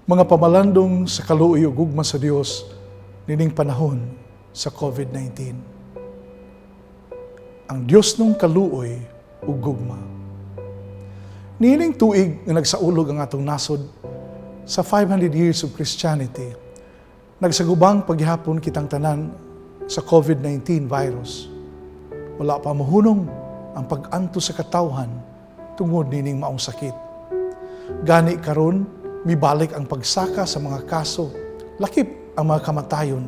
Mga pamalandong sa kaluoy ug gugma sa Dios nining panahon sa COVID-19. Ang Dios nung kaluoy ug gugma. Niining tuig nga nagsaulog ang atong nasod sa 500 years of Christianity, nagsagubang paghihapon kitang tanan sa COVID-19 virus. Wala pa mahunong ang pag-antos sa katawhan tungod nining maong sakit. Gani karon mibalik ang pagsaka sa mga kaso, lakip ang mga kamatayon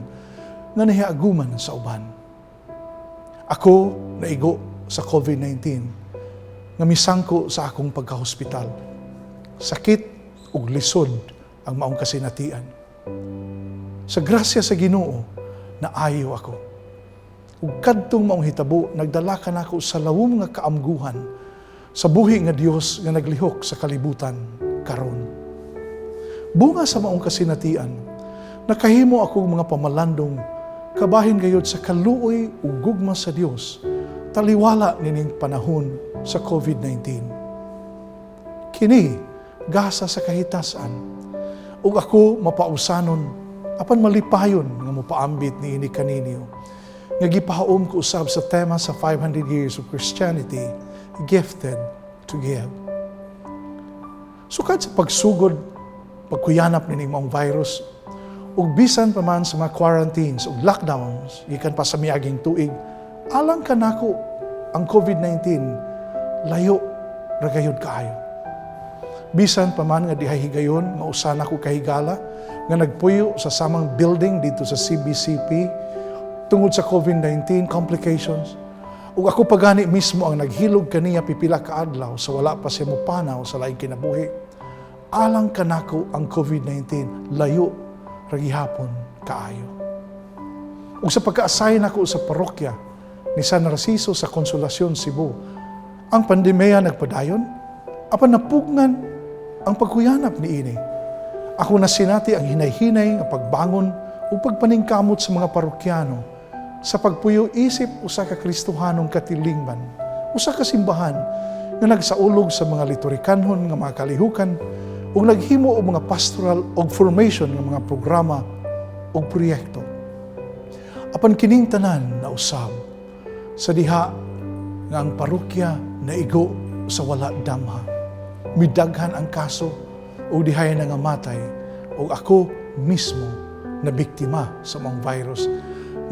nga nahiaguman sa uban. Ako naigo sa COVID-19 nga misangko sa akong pagkahospital. Sakit ug lisod ang maong kasinatian. Sa grasya sa Ginoo, naayo ako. Ug kadtong maong hitabo, nagdala kanako sa lawom nga kaamguhan sa buhi nga Dios nga naglihok sa kalibutan karon. Bunga sa maong kasinatian, nakahimo ako mga pamalandong kabahin gayud sa kaluoy ug gugma sa Dios taliwala nining panahon sa COVID-19. Kini gasa sa kahitasan ug ako mapausanon apan malipayon nga mopaambit niini kaninyo nga gipahaom ko usab sa tema sa 500 years of Christianity, "Gifted to Give." Sukad sa pagsugod pagkuyanap nining maong virus ug bisan pa man sa mga quarantines ug lockdowns gikan pa sa miaging tuig, alang kanako ang COVID-19 layo ra gayud kaayo. Bisan pa man nga dihay higayon nga usa na ko kahigala nga nagpuyo sa samang building dito sa CBCP tungod sa COVID-19 complications, ug ako pa gani mismo ang naghilog kaniya pipila ka adlaw sa wala pa siya mopanaw sa laing kinabuhi, alang kanako ang COVID-19 layo ra gihapon kaayo. Ug sa pagka-assign ako sa parokya ni San Narciso sa Consolacion, Cebu, ang pandemya nagpadayon, apan napugnan ang pagkuyanap niini. Ako nasinati ang hinay-hinay nga pagbangon ug pagpaningkamot sa mga parokyano sa pagpuyo isip usa ka Kristohanong katilingban, usa ka simbahan nga nagsaulog sa mga liturhikanhon nga mga kalihukan ug naghimo og mga pastoral ug formation nga mga programa ug proyekto. Apan kining tanan nausab sa diha nga ang parokya naigo sa wala damha. Midaghan ang kaso ug dihay nangamatay ug ako mismo na biktima sa maong virus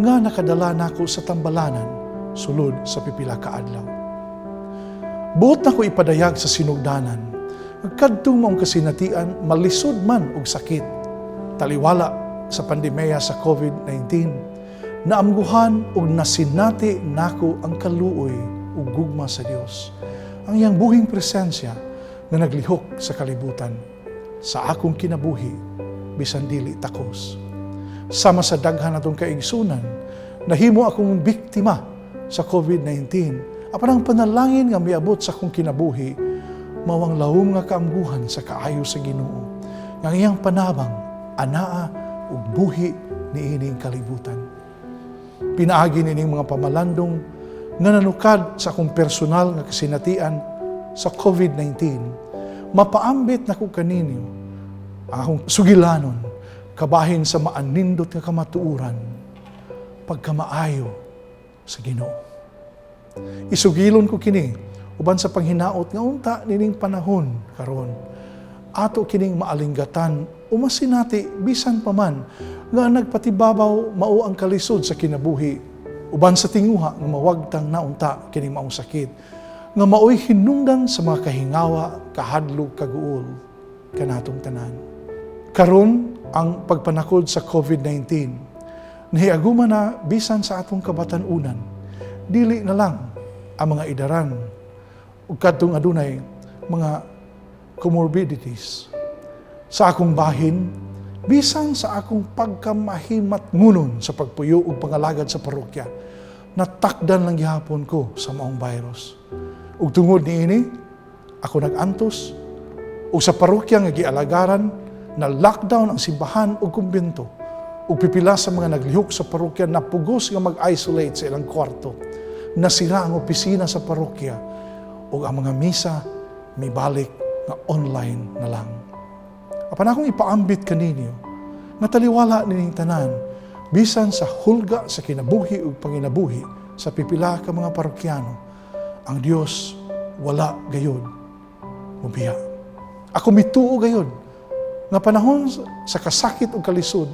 nga nakadala nako sa tambalanan sulod sa pipila ka adlaw. Buot nako ipadayag sa sinugdanan nga kadtong maong kasinatian, malisod man og sakit, taliwala sa pandemya sa COVID-19, naamguhan ug nasinati nako ang kaluoy ug gugma sa Dios, ang iyang buhing presensya nga naglihok sa kalibutan sa akong kinabuhi bisan dili takos. Sama sa daghan natong kaigsunan, nahimo akong biktima sa COVID-19. Apan ang panalangin nga miabot sa akong kinabuhi mao ang lawom nga kaamguhan sa kaayo sa Ginoo nga ang iyang panabang anaa ug buhi niining kalibutan. Pinaagi nining mga pamalandong nga nanukad sa akong personal nga kasinatian sa COVID-19, mapaambit nako kaninyo ang akong sugilanon kabahin sa maanindot nga kamatuoran, pagkamaayo sa Ginoo. Isugilon ko kini uban sa panghinaot nga unta nining panahon karon ato kining maalinggatan o masinati bisan pa man nga nagpatibabaw mao ang kalisod sa kinabuhi uban sa tinguha nga mawagtang naunta kining maong sakit nga maoy hinungdan sa mga kahingawa, kahadlok, kaguol kanatong tanan. Karon ang pagpanakod sa COVID-19 nahiaguma na bisan sa atong kabatan-unan, dili na lang ang mga idaran ug kadtong adunay mga comorbidities. Sa akong bahin, bisan sa akong pagkamahimatngunon sa pagpuyo ug pangalagad sa parokya, natakdan lang gihapon ko sa maong virus. Ug tungod niini, ako nag-antos ug sa parokya nga gialagaran, na lockdown ang simbahan ug kumbento. Ug pipila sa mga naglihok sa parokya napugos nga mag-isolate sa ilang kwarto. Nasira ang opisina sa parokya ug ang mga misa mibalik nga online na lang. Apan akong ipaambit kaninyo, nga taliwala nining tanan, bisan sa hulga sa kinabuhi ug panginabuhi sa pipila ka mga parokyano, ang Dios wala gayod mubiya. Ako mituo gayod nga panahon sa kasakit ug kalisod,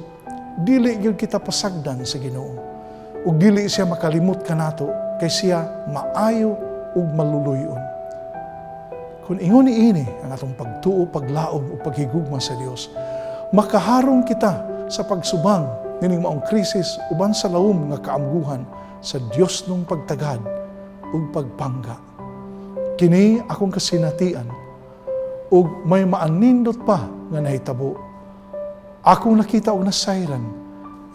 dili gyud kita pasagdan sa Ginoo. Ug dili siya makalimot kanato kay siya maayo ug maluluyon. Kung ingon niini ang atong pagtuo, paglaom ug paghigugma sa Dios, makaharong kita sa pagsubang nining maong krisis uban sa lawom nga kaamguhan sa Dios nung pagtagad ug pagpangga. Kini akong kasinatian ug may maanindot pa nga nahitabo. Akong nakita og nasayran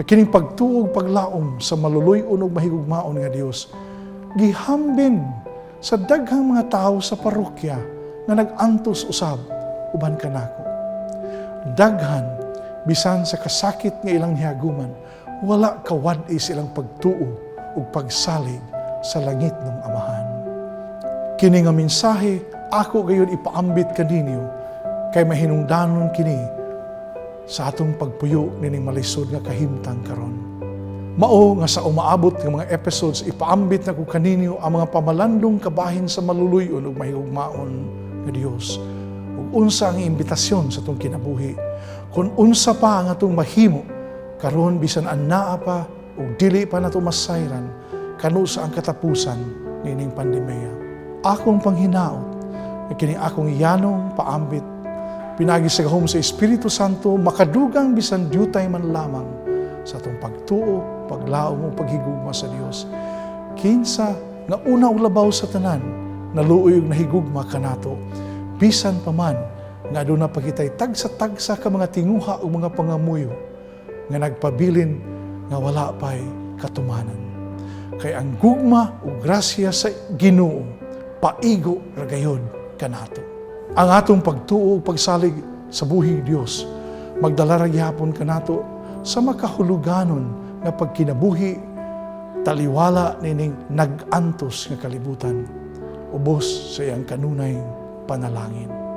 nga kining pagtuo ug paglaom sa maluluy-on ug mahigugmaon nga Dios gihambin sa daghang mga tawo sa parokya nga nag-antos usab uban kanako. Daghan, bisan sa kasakit nga ilang hiaguman, wala kawad-i sa ilang pagtuo ug pagsalig sa langit ng Amahan. Kini nga mensahe ako gayon ipaambit kaninyo kay mahinungdanon kini sa atong pagpuyo nining malisod nga kahimtang karon. Mao nga sa umaabot nga mga episodes, ipaambit nako kaninyo ang mga pamalandong kabahin sa maluluyon ug mahigugmaon nga Dios ug unsa ang imbitasyon sa atong kinabuhi, kung unsa pa ang atong mahimo karon bisan anaa pa ug dili pa nato masayran kanusa ang katapusan nining pandemya. Akong panghinaot nga kini akong yanong paambit pinagi sa gahom sa Espiritu Santo makadugang bisan dyutay man lamang sa atong pagtuo, paglaom ug paghigugma sa Dios. Kinsa nga una ug labaw sa tanan naluoy ug nahigugma kanato bisan pa man nga aduna pa kitay tagsa-tagsa ka mga tinguha ug mga pangamuyo nga nagpabilin nga wala pa'y katumanan. Kay ang gugma ug grasya sa Ginoo paigo ra gayod kanato. Ang atong pagtuo ug pagsalig sa buhing Dios magdala ra gihapon kanato sa makahuluganon nga pagkinabuhi taliwala nining nag-antos nga kalibutan ubos sa iyang kanunay panalangin.